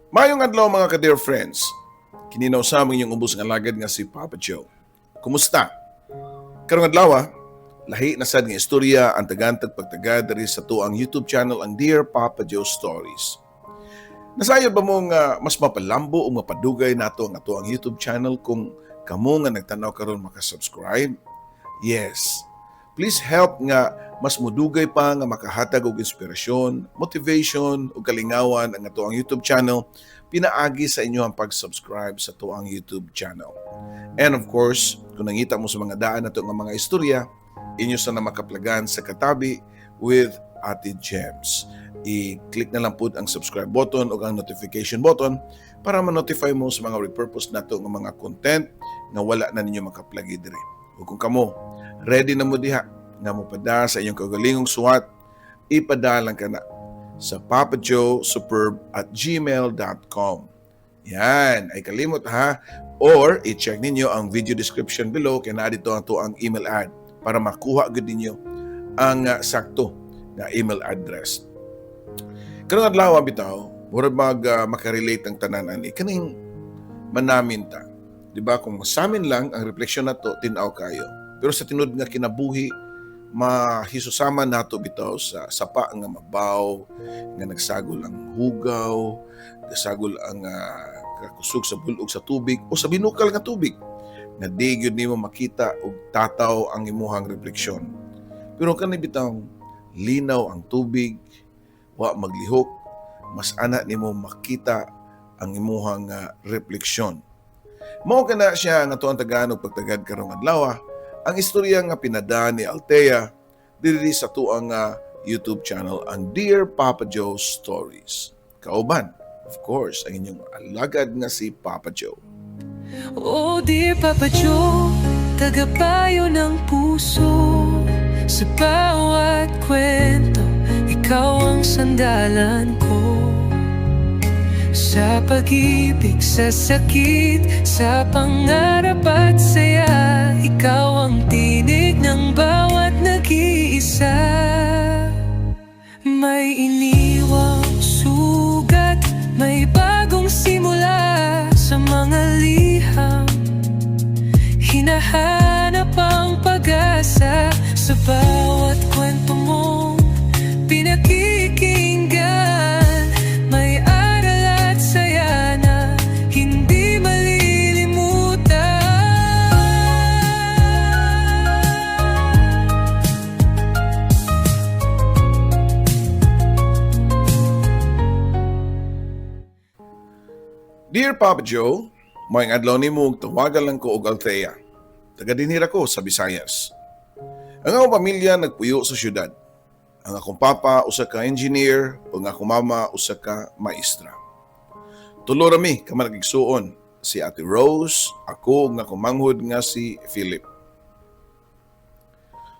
Maayong adlaw, mga ka-dear friends. Kini na usab ang inyong ubos nga alagad nga si Papa Joe. Kumusta? Karong adlaw, lahi na sad nga istorya ang tagantag pagtagad diri sa atuang YouTube channel, ang Dear Papa Joe Stories. Nasayod ba mo nga mas mapalambo o mapadugay nato ang atuang YouTube channel kung kamo nga nagtanaw karon makasubscribe? Yes. Please help nga mas mudugay pa nga makahatag og inspirasyon, motivation ug kalingawan ang atuang YouTube channel pinaagi sa inyo ang pag-subscribe sa atuang YouTube channel. And of course, kung nangita mo sa mga daan nato nga mga istorya, inyo sa na makaplagan sa Katabi with Ate Gems. I-click na lang po ang subscribe button o ang notification button para ma-notify mo sa mga repurpose nato nga mga content nga wala na ninyo makaplagi diri. O kung kamo, ready na mo diha nga mopada sa inyong kaugalingong suwat, ipadalang ka na sa papajoesuperb@gmail.com. Yan, ay kalimot ha. Or i-check ninyo ang video description below kay naa didto ang atuang email ad para makuha gud ninyo ang sakto nga email address. Karong adlaw bitaw, murag mag makarelate ang tanan ani kaning manamin ta. Di ba kung masamin lang ang refleksyon nato, tin-aw kayo. Pero sa tinud nga kinabuhi, mahisusama nato bitaw sa sapa nga mabaw, nga nagsagol ang hugaw, gasagol ang kakusog sa bulog sa tubig o sa binukal nga tubig nga di gyud nimo makita og tataw ang imuhang refleksyon. Pero kani bitaw linaw ang tubig, wa maglihok, mas ana nimo makita ang imuhang refleksyon. Mao kana siya nga atuang tagaan og pagtagad karong adlaw, ang istorya nga pinada ni Althea diri sa atuang YouTube channel, ang Dear Papa Joe Stories. Kauban, of course, ang inyong alagad nga si Papa Joe. Oh dear Papa Joe, tagapayo ng puso. Sa bawat kwento, ikaw ang sandalan ko. Sa pag-ibig, sa sakit, sa pangarap at saya, ikaw ang tinig ng bawat nag-iisa. May iniwang sugat, may bagong simula. Sa mga liham, hinahanap ang pag-asa. Sa bawat kwento mong pinakikinggan, may aral at saya na hindi malilimutan. Dear Papa Joe, maayong adlaw nimo ug tawagan lang ko og Althea. Taga dinhi ra ko sa Visayas. Ang akong pamilya nagpuyo sa syudad. Ang akong papa usa ka engineer ug ang akong mama usa ka maestra. Tulo ra mi ka manag-igsuon, si Ate Rose, ako ug akong manghod nga si Philip.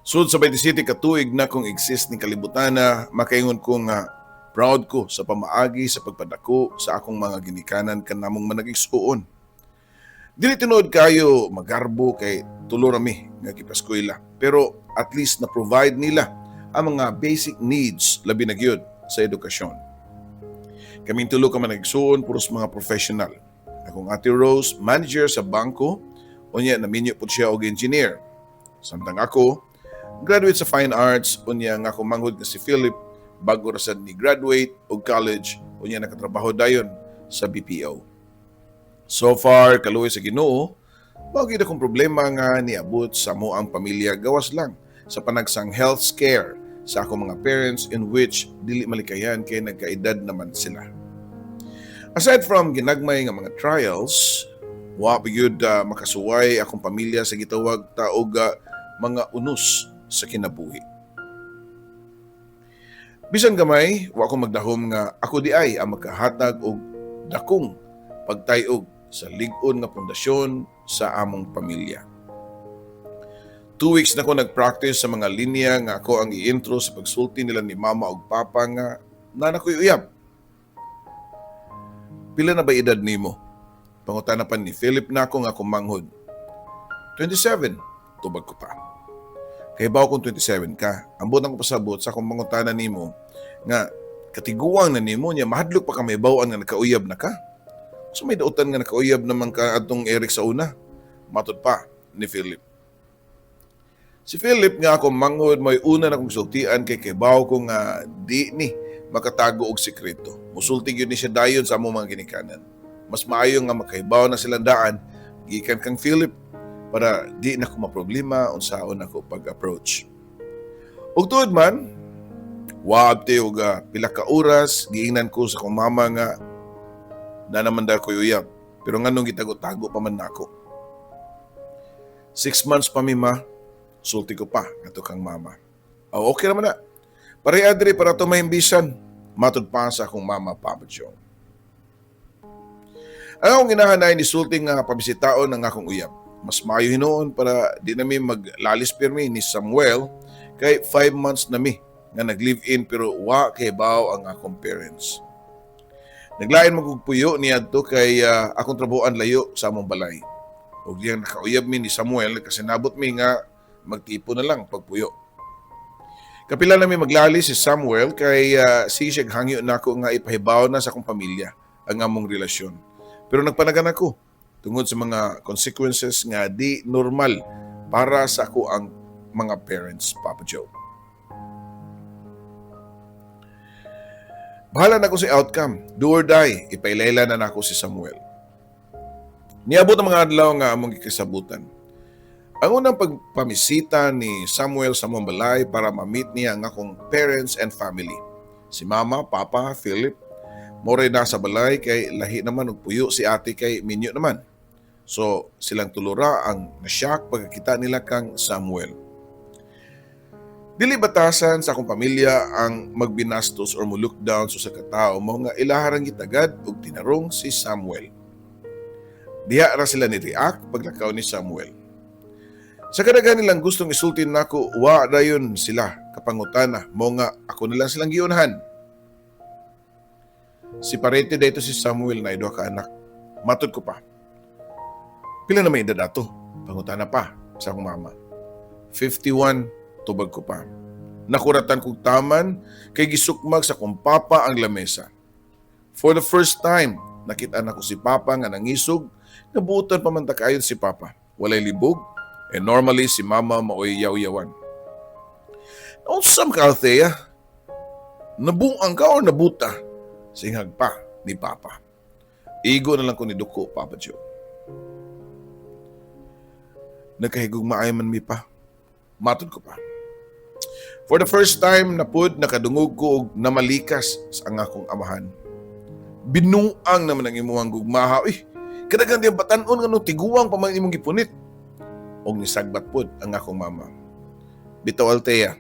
Sud sa 27 ka tuig na kong exist ning kalibutana, makaingon ko nga proud ko sa pamaagi sa pagpadako sa akong mga ginikanan kanamong manag-igsuon. Dili tinuod kayo magarbo kay tulo ra mi nga gipaskwela. Pero at least na provide nila ang mga basic needs, labi na gyud sa edukasyon. Kaming tulo ka manag-igsuon puros mga professional. Akong Ate Rose, manager sa bangko, unya naminyo pud siya og engineer. Samtang ako, graduate sa fine arts, unya ang akong manghod nga si Philip, bago ra sad ni graduate og college, unya nakatrabaho dayon sa BPO. So far, kaluoy sa Ginoo, wa gyud akong problema nga niabot sa among pamilya gawas lang sa panagsang health scare sa akong mga parents, in which dili malikayan kay nagkaedad naman sila. Aside from ginagmay nga mga trials, wa pa gyud makasuway akong pamilya sa gitawag ta og mga unos sa kinabuhi. Bisan gamay, wa ko magdahom nga ako di ay ang makahatag og dakong pagtayog sa lig-on nga pundasyon sa among pamilya. 2 weeks na ko nag-practice sa mga linya nga ako ang i-intro sa pagsulti nila ni mama og papa nga naa na ko'y uyab. "Pila na ba edad nimo?" Pangutana pa ni Philip nako nga akong manghod. "27" tubag ko pa. "Kahibaw kung 27 ka. Ambot ang ko pasabot sa akong mangutana nimo nga Katiguang na nimo niya, mahadlok pa ka mahibaw-an nga nakauyab na ka. So may dautan nga nakauyab naman ka atong Eric sa una. Matod pa ni Philip. Si Philip nga akong manghod may una na kong sultian kay kibaw ko nga di ni makatago og sekreto. Musulti gyud ni siya dayon sa among mga ginikanan. Mas maayo nga makahibaw na silang daan gikan kang Philip para di na ko maproblema unsaon ako pag-approach. Ug tuod man, waabte og pila ka oras giingnan ko sa akong mama nga na naman da ko uyab. Pero nganong gitago-tago pa man nako. 6 months pa mi, ma, sulti ko pa ngadto kang mama. Oh, okay naman na. Pareha diri para to mahimbisan. Matod pa sa akong mama, Papa Joe. Ang akong ginahan ay nisulti nga pabisitaon ang akong uyab. Mas maayo hinuon para di nami maglalis pirmi ni Samuel kay 5 months na mi nga nag-live-in pero wa kahibaw ang akong parents. Naglain magpuyo niadto kay akong trabuhan layo sa among balay. Ug diyang nakauyab mi ni Samuel kasi nabot mi nga magtipo na lang pagpuyo. Kapila na mi maglali si Samuel kay sige siya hangyo nako nga ipahibaw na sa akong pamilya ang among relasyon. Pero nagpanagan ako tungod sa mga consequences nga di normal para sa ako ang mga parents, Papa Joe. Bahala na ko sa outcome. Do or die, ipailayla na nako si Samuel. Niabot ang mga adlaw nga among gikasabutan. Ang unang pagpamisita ni Samuel sa among balay para ma-meet niya ang akong parents and family. Si Mama, Papa, Philip, mao na sa balay kay lahi naman og puyo si ate kay minyo naman. So silang tulura ang nashock pagkakita nila kang Samuel. Dili batasan sa akong pamilya ang magbinastos or mo look down sa usa ka tawo, mao nga ilaharang gitagad og tinarong si Samuel. Diha ra sila ni react paglakaw ni Samuel. Sa kadaghan nilang gustong isulti nako, wa dayon sila kapangutana, mao nga ako nila silang giunhan. Si parente dito si Samuel na duha ka anak. Matod ko pa. Pila na may edad ato? Pangutana pa sa akong mama. 51, tubag ko pa. Nakuratan kog taman kay gisukmag sa akong papa ang lamesa. For the first time, nakita nako si papa nga nangisog, nabuotan pa man ta kaayo si papa. Walay libog, and normally si mama maoy yaw-yawan. Unsa man ka, Althea? Nabuang ka or nabuta? Singhag pa ni papa. Igo na lang ko ni duko, Papa Joe. Nagkahigugmaay man mi, pa. Matod ko pa. For the first time na pud nakadungog ko og namalikas sa ang akong amahan. Binuang naman ang imuhang gugmaha. Uy, kadaghan diyang batan-on nga no tiguang pa man imong gipunit. Og nisagbat pud ang akong mama. Bitaw, Althea.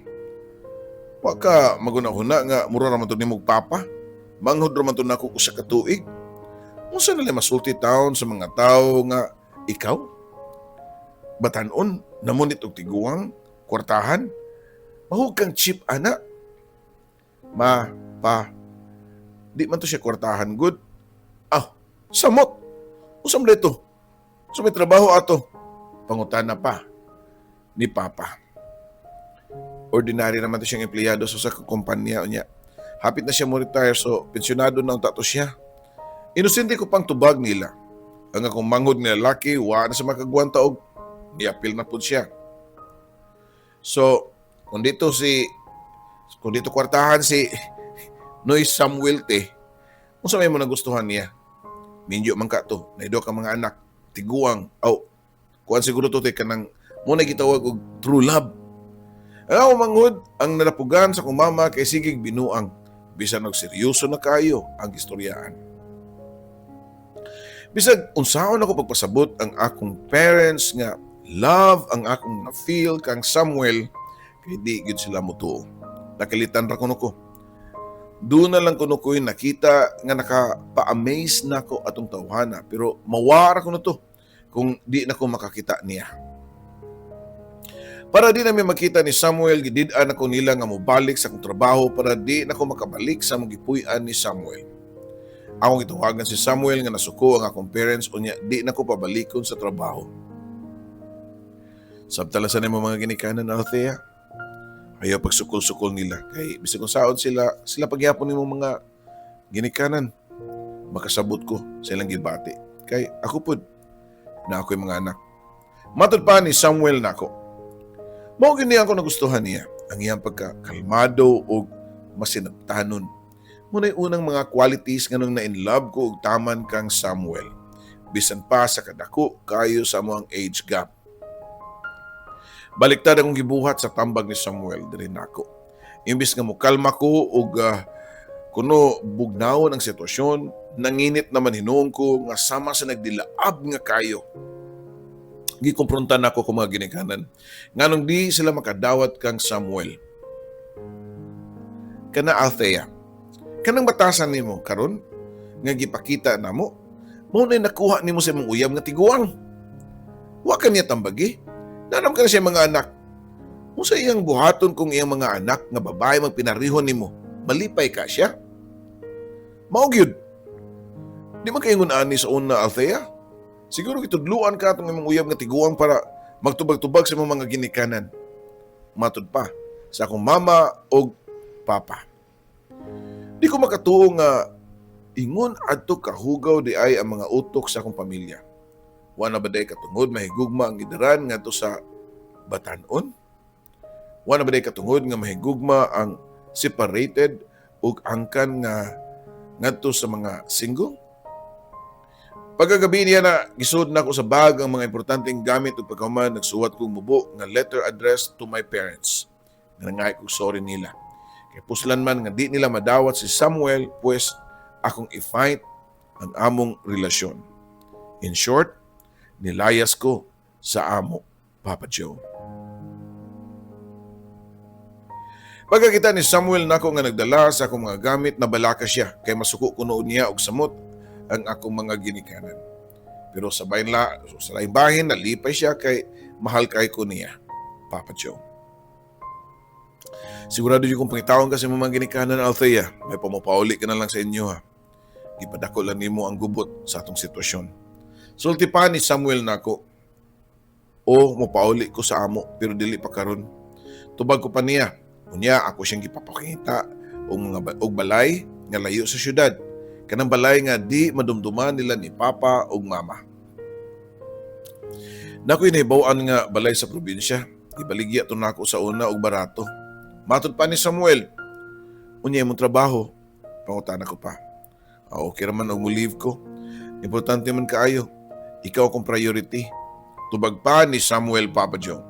Wa ka maguna-huna nga mura ra man to nimog papa. Manghod ra man to nako usa ka tuig. Unsa na lang masulti taon sa mga tao nga ikaw? Batan-on, namunit og tiguang, kwartahan, mahug kang cheap ana. Ma, pa, di man to siya kwartahan good. Ah, samot. Unsa man ito? Sa may trabaho ato? Pangutana pa ni Papa. Ordinary naman to siyang empleyado so sa kumpanya niya. Hapit na siya mo retire so pensyonado na unta to siya. Inosente ko pang tubag nila. Ang akong manghod nga lalaki, wa na sa makagwanta og niapil na pud siya. So, kung dito kwartahan si Noy Samuel te, unsa may mo nagustuhan niya? Minyo man ka to, naido ka mga anak, tiguang, aw, kuan siguro to te kanang mo na gitawag og true love. Ang akong manghod, ang nalapugan sa akong mama kay sigig binuang, bisan og seryoso na kayo ang istoryaan. Bisag unsaon ako pagpasabot ang akong parents nga love ang akong na-feel kang Samuel kay di gyud sila motuo. Nakilitan ra kuno ko. Doon na lang kuno ko'y nakita nga nakapa-amaze nako atong tawhana pero mawara kuno to kung di na ko makakita niya. Para di namin makita ni Samuel, gidid-an ako nila nga mobalik sa akong trabaho para di na ko makabalik sa among gipuy-an ni Samuel. Akong gitawagan si Samuel nga nasuko ang akong parents unya di na ko pabalikon sa trabaho. Sabtalasan nimo mga ginikanan, Althea. Ayaw pagsukol-sukol nila. Kay bisag unsaon sila, sila pa gyapon nimo mga ginikanan. Makasabot ko sa ilang gibati. Kay ako pud naa ko'y mga anak. Matod pa ni Samuel nako. Mao gyud ni ako nagustuhan niya ang iyang pagkakalmado ug masinabtanon. Mao na'y unang mga qualities nganong na in love ko og taman kang Samuel. Bisan pa sa kadako kayo sa among age gap. Baliktad akong gibuhat sa tambag ni Samuel diri nako. Imbis nga mokalma ko og kuno bugnawon ang sitwasyon, nanginit naman hinuon ko nga sama sa nagdilaab nga kayo. Gikompronta nako akong mga ginikanan. Nganong di sila makadawat kang Samuel? Kana Althea, kanang batasan nimo karon nga gipakita namo, mao na nakuha nimo sa imong uyab nga tiguang. Wa ka niya tambagi. Naa man kana siya mga anak. Unsa iyang buhaton kung iyang mga anak nga babae magpinarihon nimo? Malipay ka siya? Mao gyud. Di man kaingon ani sa una, Althea? Siguro gitudluan ka atong imong uyab nga tiguang para magtubag-tubag sa imong mga ginikanan. Matud pa sa akong mama og papa. Di ko makatuo nga ingon adto kahugaw diay ang mga utok sa akong pamilya. Wa na ba day katungod mahigugma ang idaran ngadto sa batanon? Wa na ba day katungod nga mahigugma ang separated ug angkan nga ngadto sa mga single? Pagkagabi niya na gisud nako sa bag ang mga importanteng gamit ug pagkahuman nagsuwat kong mubo nga letter addressed to my parents. Nga nangay kog sorry nila. Kay puslan man nga di nila madawat si Samuel, pues akong i-fight ang among relasyon. In short, nilayas ko sa amo, Papa Joe. Pagkakita ni Samuel nako nga nagdala sa akong mga gamit, nabalaka siya kay masuko kuno niya og samot ang akong mga ginikanan. Pero sa bahin la, sa laing bahin nalipay siya kay mahal kay ko niya, Papa Joe. Sigurado jud kung pangitaon ka sa imong mga ginikanan, Althea, may pamupauli ka na lang sa inyo ha. Gipadako lang nimo ang gubot sa atong sitwasyon. Sulti pa ni Samuel nako, o mopauli ko sa amo pero dili pa karon. Tubag ko pa niya, unya ako siyang gipapakita og mga og balay nga layo sa syudad. Kanang balay nga di madumduman nila ni Papa ug Mama. Nakoy nahibaw-an nga balay sa probinsya. Gibaligya to nako sa una og barato. Matod pa ni Samuel, unya imong trabaho, pangutana ko pa. Ah, okay raman og mo-leave ko. Importante man kaayo. Ikaw akong priority. Tubag pa ni Samuel, Papa Joe.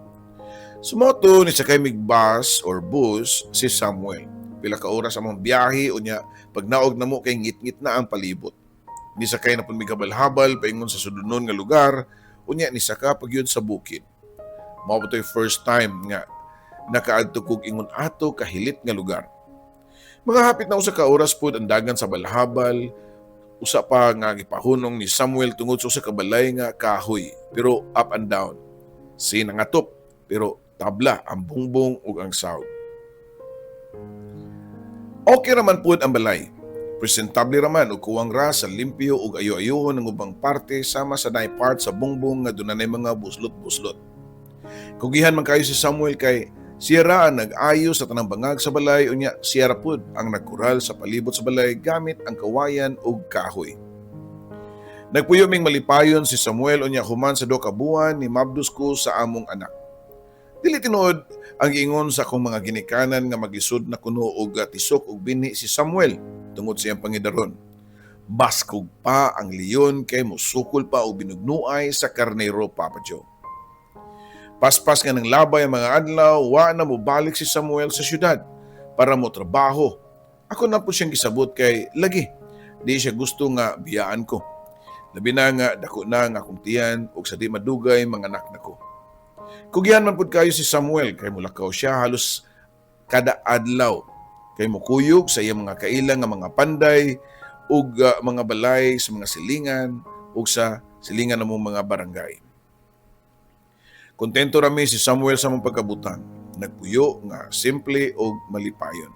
Sumoto ni sakay mig bus or bus si Samuel. Pila ka oras among biyahe, unya pagnaog namo kay ngit-ngit na ang palibot. Nisakay na pud mig habal-habal paingon sa sudlonon nga lugar, unya nisaka pa gyud sa bukid. Mao to'y first time nga nakaadto kog ingon ato kahilit nga lugar. Mga hapit na 1 ka oras pud ang dagan sa balhabal, usa pa nga gipahunong ni Samuel tungod sa usa ka balay nga kahoy, pero up and down. Sinangatop, pero tabla ang bungbong ug ang sawg. Okay raman pud ang balay. Presentable raman ug kuwang ra sa limpyo ug ayo-ayohon ang ubang parte sama sa naay part sa bungbong nga dunay mga buslot-buslot. Kugihan man kayo si Samuel kay siya ra ang nag-ayo sa tanang bangag sa balay, unya siya ra pud ang nagkural sa palibot sa balay gamit ang kawayan ug kahoy. Nagpuyo ming malipayon si Samuel, unya human sa 2 ka buwan ni mabdos ko sa among anak. Dili tinuod ang giingon sa akong mga ginikanan nga maglisod na kuno og tisok og binhi si Samuel tungod sa iyang pangidaron. Baskog pa ang leon kay musukol pa og binugnuay sa karnero, Papa Joe. Paspas nga nang labay ang mga adlaw, wa na mobalik si Samuel sa syudad para mo trabaho. Ako na po siyang gisabot kay lagi di siya gusto nga biyaan ko. Labi na nga dako na ang akong tiyan ug sa di madugay manganak na ko. Kugihan man pud kayo si Samuel kay mulakaw siya halos kada adlaw kay mukuyog sa iyang mga kaila nga mga panday ug mga balay sa mga silingan ug sa silingan namong mga barangay. Kontento rami si Samuel sa among pagkabutang. Nagpuyo nga simple ug malipayon.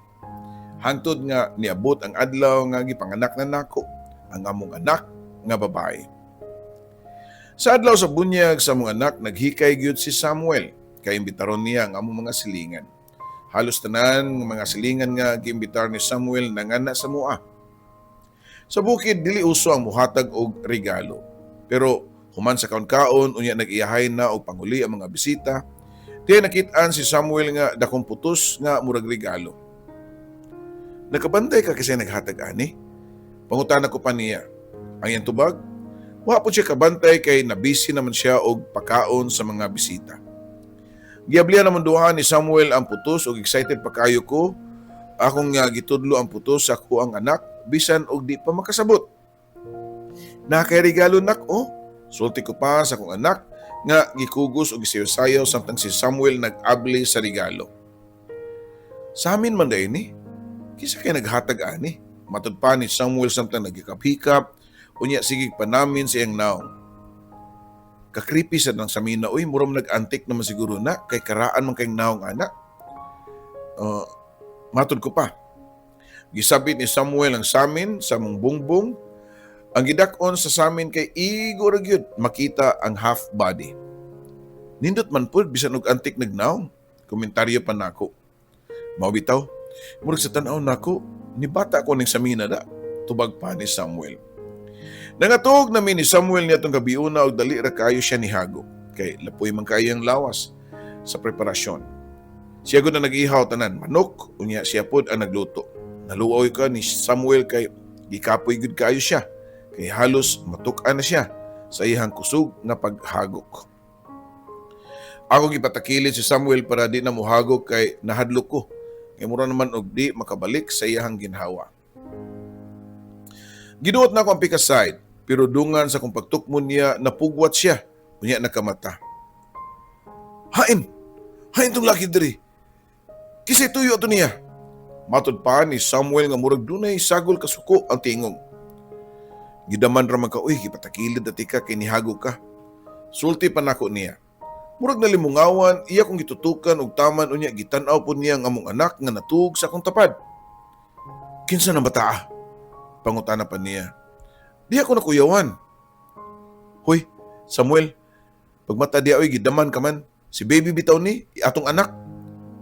Hangtod nga niabot ang adlaw nga gipanganak na nako ang among anak nga babae. Sa adlaw sa bunyag sa among anak, naghikay gyud si Samuel kay imbitaron niya ang among mga silingan. Halos tanan nga mga silingan nga giimbitar ni Samuel nangana sa mua. Sa bukid, dili uso ang muhatag og regalo. Pero human sa kaon-kaon, unya nag-iyahay na og panguli ang mga bisita. Tiya nakit-an si Samuel nga dakong putos nga murag regalo. "Nakabantay ka kasi naghatag ani?" Pangutana ko pa niya. Ang iyang tubag, wa po siya kabantay kay nabisi naman siya og pakaon sa mga bisita. Giablihan naman duha ni Samuel ang putos og excited pa kayo ko. Akong nga gitudlo ang putos sa ako ang anak bisan og di pa makasabot. "Naa kay regalo, nak, oh." Sulti ko pa sa akong anak nga gikugos og gisayaw-sayaw samtang si Samuel nag-abli sa regalo. "Samin man diay ni. Kinsa kay naghatag ani?" Matud pa ni Samuel samtang nagikap-hikap unya sige panamin sa iyang naong. "Ka-creepy sad nang samina, uy, mura man nag-antik naman siguro na kay karaan man kayong naong ana." Matud ko pa. Gisabit ni Samuel ang samin sa mong bungbong. Ang gidak-on sa samin kay igo ra gyud makita ang half body. "Nindot man pud bisan og antik nagnaong." Komentaryo pa nako. "Mao bitaw. Murag sa tan-aw nako, ni bata ko ning samina da." Tubag pa ni Samuel. Nangatog nami ni Samuel niya atong gabiuna og dali ra kayo siya nihago. Kay lapoy man kayo ang lawas sa preparasyon. Siya gud na nag-ihaw tanan manok, unya siya pod ang nagluto. Naluoy ka ni Samuel kay gikapoy gud kayo siya. Kay halos matuk-an na siya sa iyang kusog nga paghagok. Ako gipatakilid si Samuel para di na muhagok kay nahadlok ko. Kay mura naman og di makabalik sa iyang ginhawa. Giduot na ako ang pikas side, pero dungan sa kong pagtukmon niya, napugwat siya, unya nakamata. "Hain! Hain tong laki diri! Kisay tuyo ato niya?" Matod pa ni Samuel nga murag dunay sagol kasuko ang tingog. "Gidaman ra man ka, uy, gipatakilid ati ka kay nihago ka." Sulti pa nako niya. Murag nalimungawan, iya kong gitutukan og taman unya gitan-aw po niya ang among anak nga natuog sa akong tapad. "Kinsa na bataa?" Pangutana pa niya. Di ako nakuyawan. "Hoy, Samuel, pagmata diya, oy, gidaman ka man. Si baby bitaw ni, atong anak."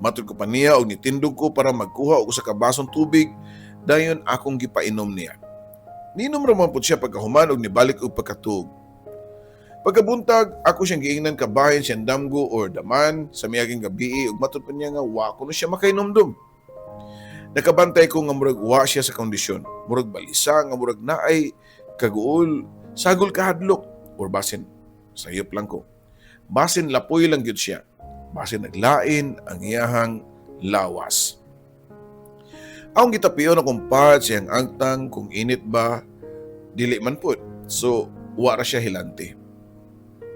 Matod ko pa niya og nitindog ko para magkuha og usa ka basong tubig, dayon akong gipainom niya. Niinom ra man pud siya pagkahuman og nibalik og pagkatuog. Pagkabuntag, ako siyang giingnan kabahin siyang damgo or daman sa miaging gabii ug matod pa niya nga wa kuno siya makainomdom. Nakabantay ko nga murag wa siya sa kondisyon. Murag balisa nga murag naay kaguol, sagol kahadlok or basin sayop lang ko. Basin lapoy lang gyud siya. Basin naglain ang iyahang lawas. Akong gitapion akong pad siyang angtang kung init ba, dili man pud. So, wa ra siya hilanti.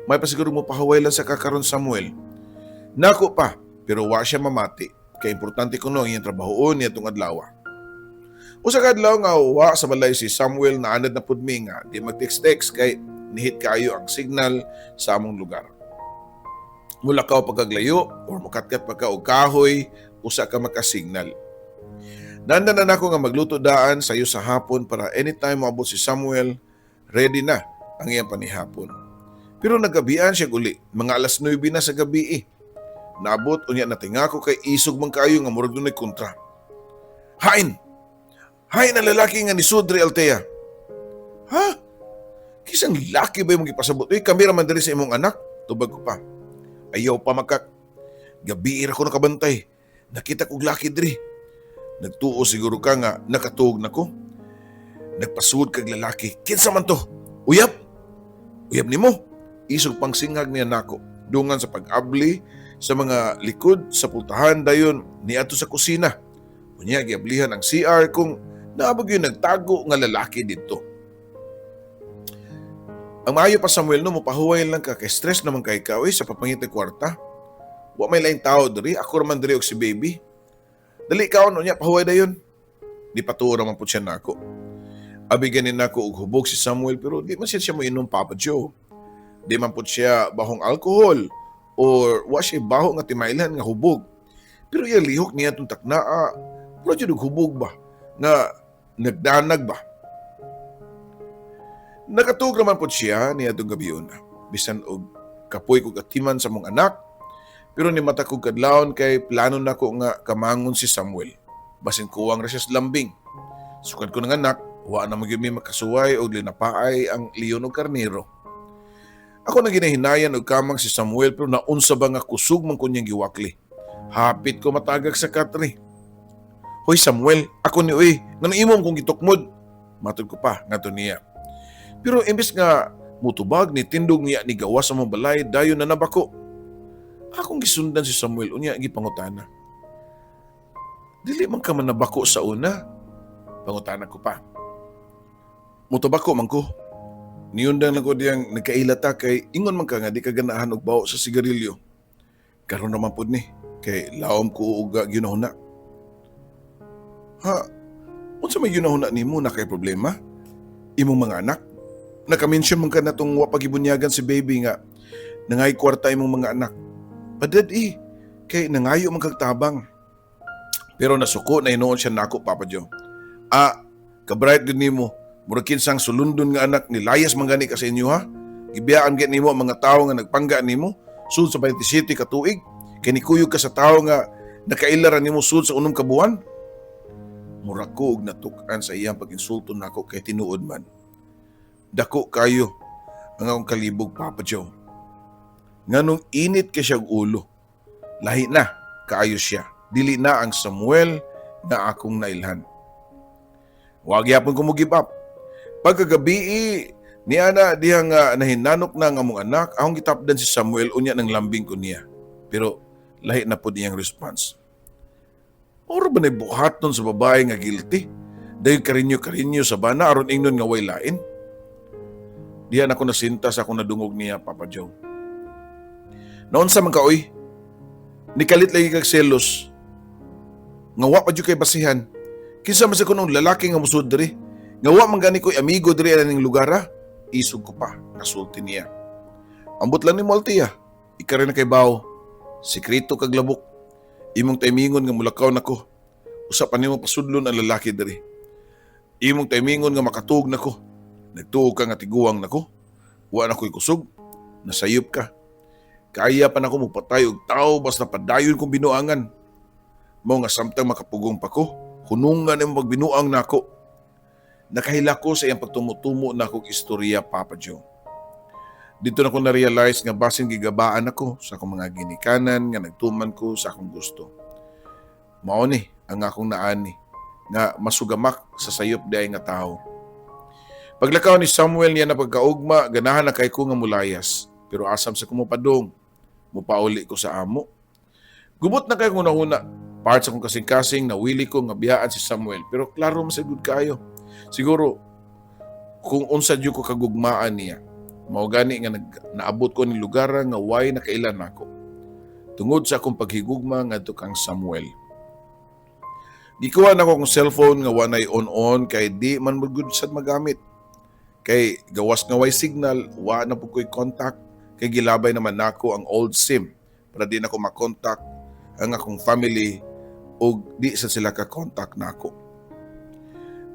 "May pasiguro mo pahuway lang sa kakaron, Samuel." Nako pa, pero wa siya mamati. Kay importante kuno ang iyang trabahoon niya itong adlaw. Usa ka adlaw nga wa sa balay si Samuel, naanad na pud mi nga di mag-text-text kay nihit kaayo ang signal sa among lugar. Mulakaw pagkaglayo or mukatkat pa ka og kahoy, usa ka makasignal. Nanda na nako nga magluto daan sayo sa hapon para anytime moabot si Samuel, ready na ang iyang panihapon. Pero nagabian siya uli, mga alas 9 na sa gabi eh. Naabot unya natinga ko kay isog man kaayo nga murag dunay kontra. "Hain! Hain ang lalaki nga nisud diri, Altea." "Ha? Kinsang laki ba imong gipasabot? Uy, kami ra man diri sa imong anak." Tubag ko pa. "Ayaw pa makak. Gabi ra ko nakabantay. Nakita kog laki diri. Nagtuo siguro ka nga nakatuog na ko. Nagpasud kag lalaki. Kinsa man to? Uyab? Uyab nimo?" Isog pang singhag niya nako. Dungan sa pag-abli sa mga likod sa pultahan, dayon niadto sa kusina. Unya giablihan ang CR kung naa ba gyud nagtago nga lalaki didto. "Ang maayo pa, Samuel, no, mopahuway lang ka kay stress naman kay ka, oy, sa papangitag kwarta. Wa may laing tao diri, ako ra man diri og si baby. Dali kaon unya pahuway dayon." Di patuo ra man pud siya nako. Abi ganin nako og hubog si Samuel, pero di man siya moinom, Papa Joe. Di man pud siya bahong alcohol or wa siya baho nga timaylan nga hubog. Pero iya lihok niya itong taknaa, mura jud og hubog ba nga nagdanag ba. Nakatuog naman po siya niya itong gabi una. Bisan og kapoy kog atiman sa mong anak, Pero ni mata kog kadlawon kay plano nako nga kamangon si Samuel. Basin kuwang ra siya sa lambing. Sukad ko ng anak, wa na magyud mi makasuway og linapaay ang leon og karnero. Ako na ginahinayan og kamang si Samuel pero naunsa ba nga kusog man kunyang giwakli. Hapit ko matagak sa katre. Hoy Samuel, ako ni uy, ngano imo kong gitukmod? Matod ko pa ngadto niya. Pero imbes nga mutubag ni tindog niya ni gawas sa among balay dayon na nabako. Akong gisundan si Samuel unya gipangutana. Dili man ka man nabako sa una. Pangutana ko pa. Mutubako man ko. Niundang lang ko diyang nagkaila ta kay ingon man ka nga di ka ganahan og baho sa sigarilyo. Karon naman pud ni kay laom ko og ginahuna. Ha? Unsa may ginahuna nimo na kay problema? Imong mga anak? Naka-mention man ka na tong wa pagibunyagan si baby nga nangay kwarta imong mga anak. Padad eh, kay nangayo man kag tabang. Pero nasuko na hinuon siya nako, Papa Joe. Ah, kabright gud nimo. Murag kinsang sulundon nga anak ni layas man gani ka sa inyo ha. Gibiyaan gid nimo ang mga tawo nga nagpangga nimo sud sa 27 ka tuig. Kay nikuyog ka sa tawo nga nakaila ra nimo sud sa 6 ka buwan. Mura ko og natuk-an sa iyang pag-insulto nako kay tinuod man. Dako kayo ang akong kalibog, Papa Joe. Nganong init kay siya og ulo. Lahi na kaayo siya. Dili na ang Samuel na akong nailhan. Wag yapon ko mo give up. Pagkagabi niya na dihang nahinanok na ang among anak, akong gitapdan si Samuel unya ng lambing ko niya. Pero lahi na pod iyang response. Oro ba na buhaton sa babae nga guilty? Dahil karinyo-karinyo sa bana aron ingnon nga way lain? Diyan ako nasinta sa akong nadungog niya, Papa Joe. Noon sa man ka, oy, nikalit lagi kag selos. Nga wa pa jud kay basihan. Kinsa man sa kunong lalaki nga musud diri? Nga wa man gani ko'y amigo diri aning lugar ha? Isog ko pa, nasulti niya. Ambot lang ni Maltia. Ika rin na kay Bao. Sekreto kag labok. Imong timingon nga mulakaw nako. Usa pa nimo pasudlon ang lalaki diri. Imong timingon nga makatuog nako. Nagtuo ka nga tiguang nako. Wa na ko'y kusog. Nasayop ka. Kaya pa nako mupatay og tao basta padayon kong binuangan. Mao nga samtang makapugong pa ko, hunungan imong pagbinuang nako. Nakahila ko sa iyang pagtumutumo na akong istorya, Papa Joe. Dito na ko na-realize nga basin gigabaan ako sa akong mga ginikanan nga nagtuman ko sa akong gusto. Mao ni ang akong naani nga masugamak sa sayop diay nga tawo. Paglakaw ni Samuel niya na pagkaugma, ganahan na kay ko nga mulayas. Pero asam sa kumupadong, mupauli ko sa amo. Gubot na kay kong nahuna. Part sa akong kasing-kasing, nawili ko nga biyaan si Samuel. Pero klaro man sad gud kaayo. Siguro, kung unsa jud ko kagugmaan niya, mao gani nga naabot ko ni lugar nga way nakailan nako. Tungod sa akong paghigugma ngadto kang Samuel. Gikuha nako akong cellphone nga wanay on-on kay di man magud sad magamit. Kay gawas nga way signal, wa na pud ko'y contact kay gilabay naman nako ang old SIM para di nako makontak ang akong family ug di sa sila ka-contact nako.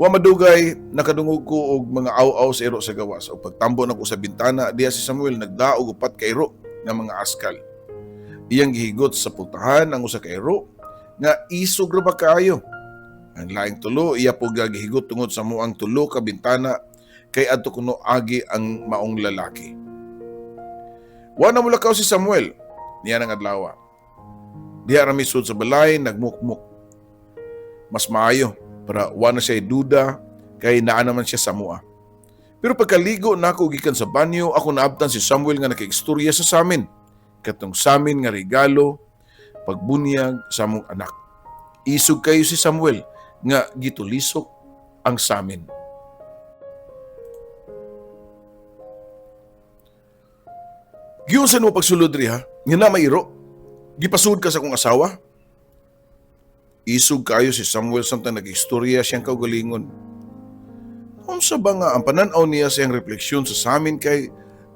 Wa madugay nakadungog ko og mga aw-aw sa iro sa gawas. Og pagtambo nako sa bintana, diya si Samuel nagdaog upat ka iro nga mga askal. Iyang gihigot sa pultahan ang usa ka iro nga isog ra ba kaayo. Ang laing tulo iya po gihigot tungod sa muang tulo ka bintana kay adto kuno agi ang maong lalaki. Wa na mulakaw si Samuel niya nang adlaw. Diha ra misud sa balay nagmukmuk. Mas maayo para wa na siya duda kay naa naman siya sa mua. Pero pagkaligo nako gikan sa banyo, ako naabtan si Samuel nga nakigstorya sa samin. Katong samin nga regalo pagbunyag sa among anak. Isog kayo si Samuel nga gitulisok ang samin. Giunsa mo pagsulod ri ha? Nga na mairo. Gipasud ka sa akong asawa? Isog kayo si Samuel samtang nag-istorya siyang kaugalingon. Unsa ba nga ang panan-aw niya sa iyang refleksyon sa samin kay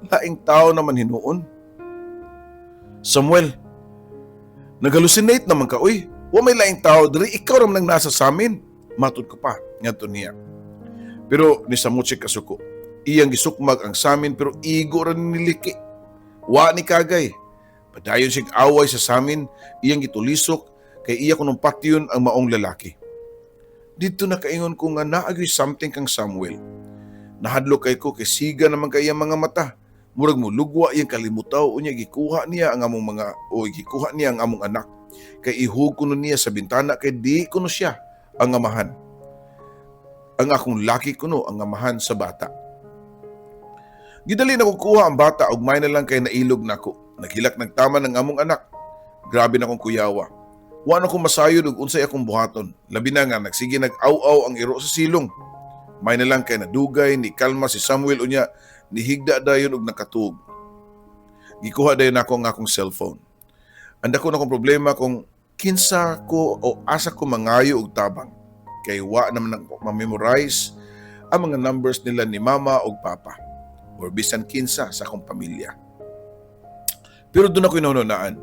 laing tao naman hinuon? Samuel, naghalusinate naman ka, uy. Wa may laing tao diri, ikaw ra man ang nasa samin. Matud ko pa ngadto niya. Pero ni samot siya kasuko. Iyang gisukmag ang samin pero igo ra niliki. Wa ni kagay. Padayon siyang away sa samin, iyang gitulisok kay iya kunong patyon ang maong lalaki. Dito nakaingon ko nga naa gyoy something kang Samuel. Nahadlok kay ko kay siga naman kay iyang mga mata. Murag mo lugwa iyang kalimutaw, unya gikuha niya ang among mga o gikuha niya ang among anak. Kay ihug kuno niya sa bintana kay di kuno siya ang amahan. Ang akong laki kuno ang amahan sa bata. Gidali na ko kuha ang bata ug may na lang kay nailog nako. Naghilak nagtama ng among anak. Grabe na akong kuyawa. Wa na ko masayod ug unsay akong buhaton. Labi na nga nagsige nag-aw-aw ang iro sa silong. May na lang kay nadugay ni kalma si Samuel, unya nihigda dayon og nakatuog. Gikuha dayon nako ang akong cellphone. Ang dako na akong problema kung kinsa ko o asa ko mangayo og tabang. Kay wa naman ako ma-memorize ang mga numbers nila ni mama og papa or bisan kinsa sa akong pamilya. Pero doon ako inununaan.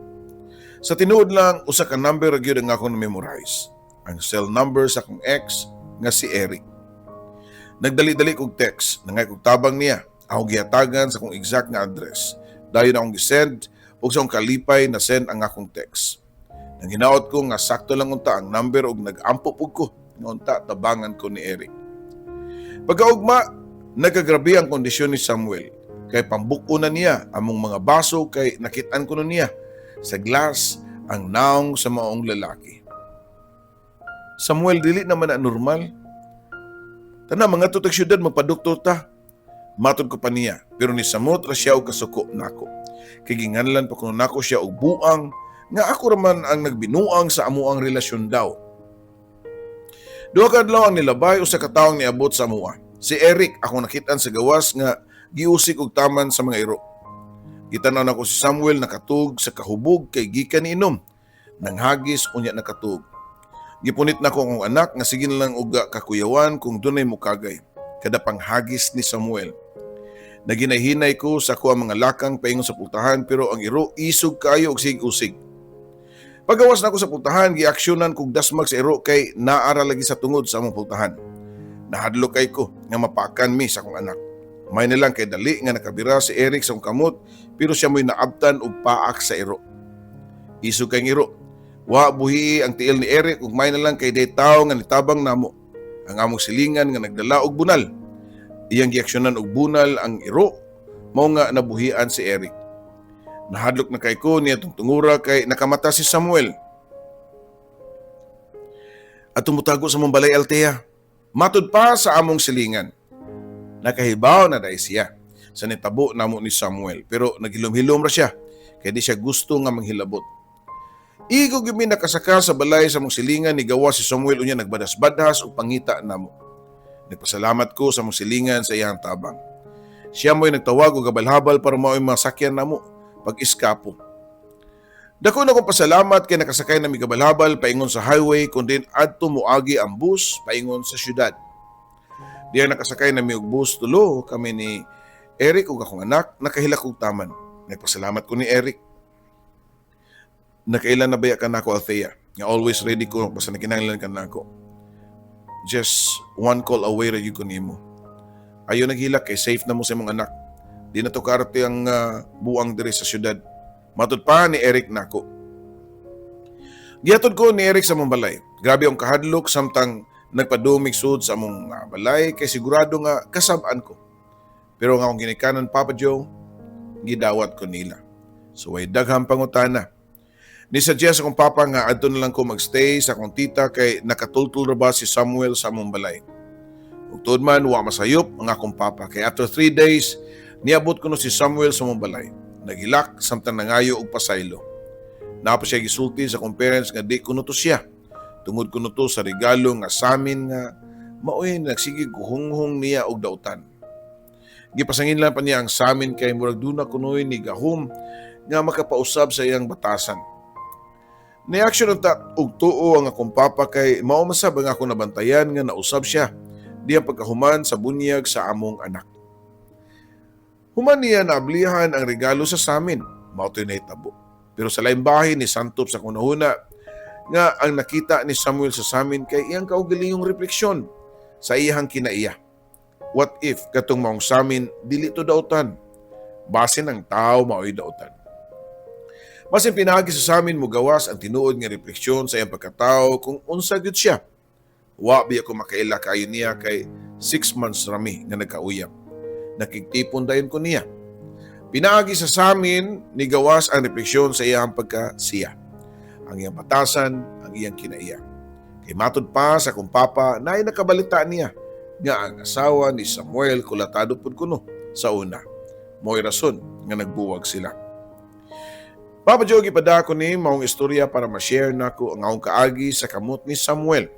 Sa tinuod lang, usa ka number ra gyud ang akong na-memorize. Ang cell number sa akong ex nga si Eric. Nagdali-dali kog text, nangay kog tabang niya. Ako gihatagan sa akong exact nga address. Dayon akong gisend ug sa akong kalipay na send ang akong text. Nang hinaot ko nga sakto lang unta ang number ug nag-ampo pug ko nga unta tabangan ko ni Eric. Pagkaugma, nagkagrabe ang kondisyon ni Samuel. Kay pambuko na niya among mga baso kay nakitaan ko niya sa glass ang naong sa maong lalaki. "Samuel, dili naman na normal. Tana mga tutag syudad, magpadoktor ta." Matod ko pa niya, pero ni samot ra siya og kasuko nako. Kay ginganlan pa kuno nako siya og buang nga ako raman ang nagbinuang sa amuang relasyon daw. Duha ka adlaw ang nilabay, usa ka tawo ang niabot sa amua. Si Eric, ako nakitaan sa gawas nga giusik og taman sa mga iro. Gitanaw nako si Samuel nakatug sa kahubog kay gikan ni inom. Nanghagis unya nakatug. Gipunit nako akong anak nga sige na lang og kakuyawan kung dunay mukagay. Kada panghagis ni Samuel. Naginahinay ko sa ako ang mga lakang paingon sa pultahan, pero ang iro isog kaayo og sig-usig. Pagawas nako sa pultahan, giaksyonan kog dasmag sa iro kay naara lagi sa tungod sa among pultahan. Nahadlok kay ko nga mapakan mi sa akong anak. May na lang kay dali nga nakabira si Eric sa akong kamot, pero siya mo'y naabtan og paak sa iro. Isog kay iro. Wa buhi ang tiil ni Eric ug may na lang kay day tawo nga nitabang namo. Ang among silingan nga nagdala og bunal. Iyang giaksyonan og bunal ang iro, mao nga nabuhian si Eric. Nahadlok na kay ko niya tong tungura kay nakamata si Samuel. "At tumutago sa mong balay, Altea." Matud pa sa among silingan. Nakahibaw na dahil siya sa nitabo namo ni Samuel, pero naghilom-hilom ra siya kay di siya gusto nga manghilabot. Igo gyud mi nakasaka sa balay sa among silingan, ni gawa si Samuel unya nagbadas-badhas og pangita namo. Nagpasalamat ko sa among silingan sa iyang tabang. Siya mo'y nagtawag og habal-habal para mao'y masakyan namo pag-eskapo. Dako na kong pasalamat kay nakasakay na mi habal-habal paingon sa highway kun din adto moagi ang bus paingon sa syudad. Diya nakasakay na mi og bus, tulo kami ni Eric ug akong anak, nakahilak og taman. Nagpasalamat ko ni Eric. Nakailan na baya ka nako, Althea, nga always ready ko basta nakinahanglan ka nako. Just one call away ra gyud ko nimo. Ayo naghilak kay safe na mo sa imong anak. Di na to karte ang buang diri sa syudad." Matud pa ni Eric nako. Gihatod ko ni Eric sa among balay. Grabe ang kahadlok samtang nagpadumig sud sa among balay kay sigurado nga kasab-an ko. Pero nga akong ginikanan, Papa Joe, gidawat ko nila. So way daghang pangutana. Ni-suggest akong papa nga adto na lang ko magstay sa akong tita kay nakatultul ra ba si Samuel sa among balay. Ug tuod man, wa masayop ang akong papa kay after 3 days niabot kuno si Samuel sa among balay. Naghilak samtang nangayo og pasaylo. Naa pa siya gisulti sa akong parents nga di kuno to siya. Tungod kuno to sa regalo nga samin nga maoy nagsige guhunghong niya og dautan. Gipasangin lang pa niya ang samin kay murag duna kunoy ni gahom nga makapausab sa iyang batasan. Ni-action unta og tuo ang akong papa kay mao man sab ang akong nabantayan nga nausab siya diyang pagkahuman sa bunyag sa among anak. Human niya naablihan ang regalo sa samin, mao to'y nahitabo. Pero sa laing bahin ni santop sa kunahuna nga ang nakita ni Samuel sa samin kay iyang kaugalingong refleksyon sa iyang kinaiya. What if katong maong samin dili to dautan? Basin ang tao mao'y dautan. Basin pinaagi sa samin mo gawas ang tinuod nga refleksyon sa iyang pagkatao kung unsa gyud siya. Wa biya ko makaila kaayo niya kay 6 months rami nga nagkauyab. Nakigtipon dayon ko niya. Pinaagi sa samin ni gawas ang refleksyon sa iyang pagka siya. Ang iyang batasan, ang iyang kinaiya. Kay matud pa sa akong papa na ay nakabalita niya nga ang asawa ni Samuel kulatado pud kuno sa una. Mo'y rason nga nagbuwag sila. Papa Joe, gipadako ni maong istorya para ma-share nako ang akong kaagi sa kamot ni Samuel.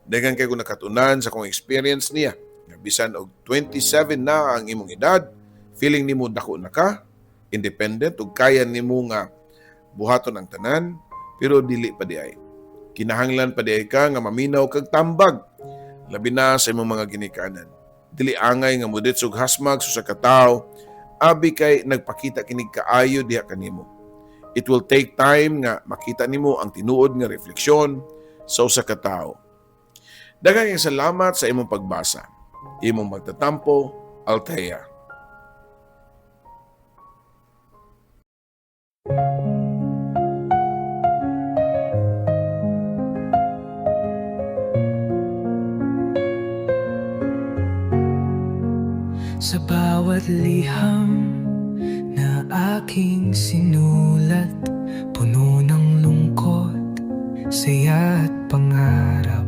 Daghan kay ko nakatunan sa akong experience niya. Nga bisan og 27 na ang imong edad, feeling nimo dako na ka, independent ug kaya nimo nga buhaton ang tanan, pero dili pa diay. Kinahanglan pa diay ka nga maminaw kag tambag, labi na sa imong mga ginikanan. Dili angay nga muditsog hasmag sa usa ka tawo, abi kay nagpakita kinig kaayo diha kanimo. It will take time nga makita nimo ang tinuod nga refleksyon sa usa ka tawo. Daghang salamat sa imong pagbasa. Imong magtatampo, Althea. Sa bawat liham na aking sinulat, puno ng lungkot, saya at pangarap.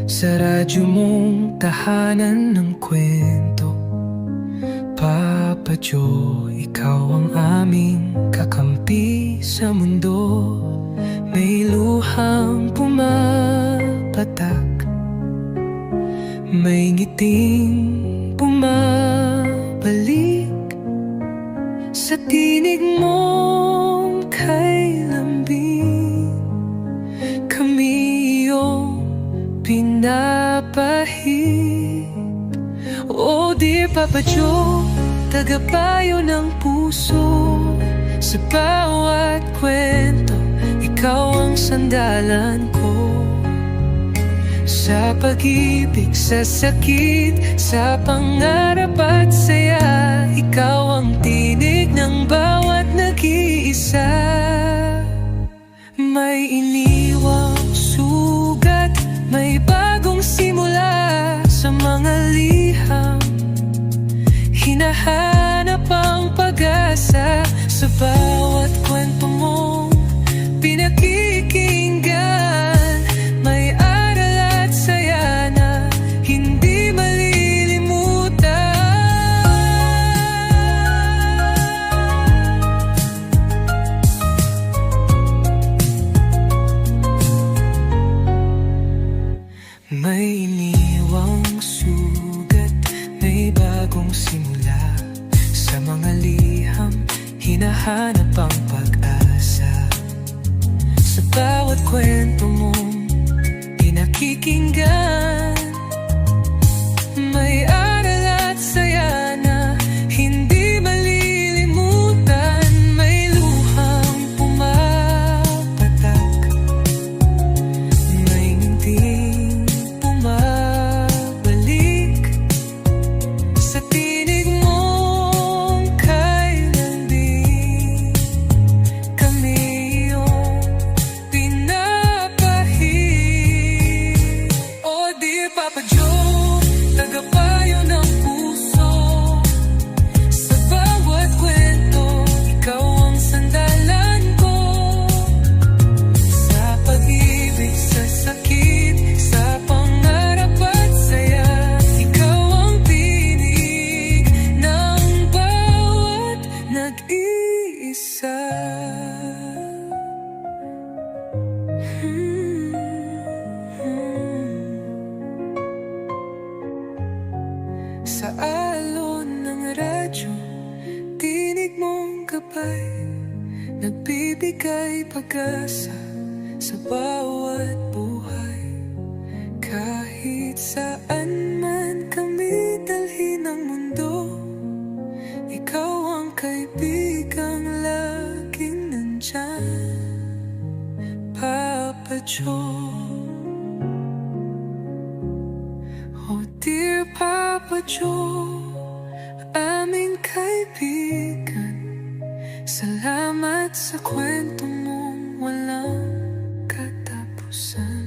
Sa radyo mong tahanan ng kwento, Papa Joe, ikaw ang aming kakampi sa mundo. May luhang pumapatak, may ngiting bumabalik. Sa tinig mong kay lambing, kami iyong pinapahid. Oh dear Papa Joe, tagapayo ng puso. Sa bawat kwento, ikaw ang sandalan ko. Sa pag-ibig, sa sakit, sa pangarap at saya, ikaw ang tinig ng bawat nag-iisa. May iniwang sugat, may bagong simula. Sa mga liham, hinahanap ang pag-asa. Sa bawat kwento mong pinakikinggan, may aral at saya na hindi malilimutan. May iniwang sugat, may bagong simula. Sa mga liham, hinahanap ang pag-asa. Sa bawat kwento mong pinakikinggan, may aral at saya na hindi malilimutan. May luhang pumapatak, may ngiting bumabalik. Sa tinig mong kay lambing, kami iyong pinapahid. Oh dear Papa Joe, tagapayo ng puso. Sa bawat kwento, ikaw ang sandalan ko. Sa pag-ibig, sa sakit, sa pangarap at saya, ikaw ang tinig ng bawat nag-iisa. Sa alon ng radyo, tinig mong gabay, nagbibigay pag-asa sa bawat buhay. Kahit saan man kami dalhin ng mundo, ikaw ang kaibigang laging nandyan, Papa Joe. Oh dear Papa Joe, aming kaibigan. Salamat. Salamat sa kwento mong walang katapusan.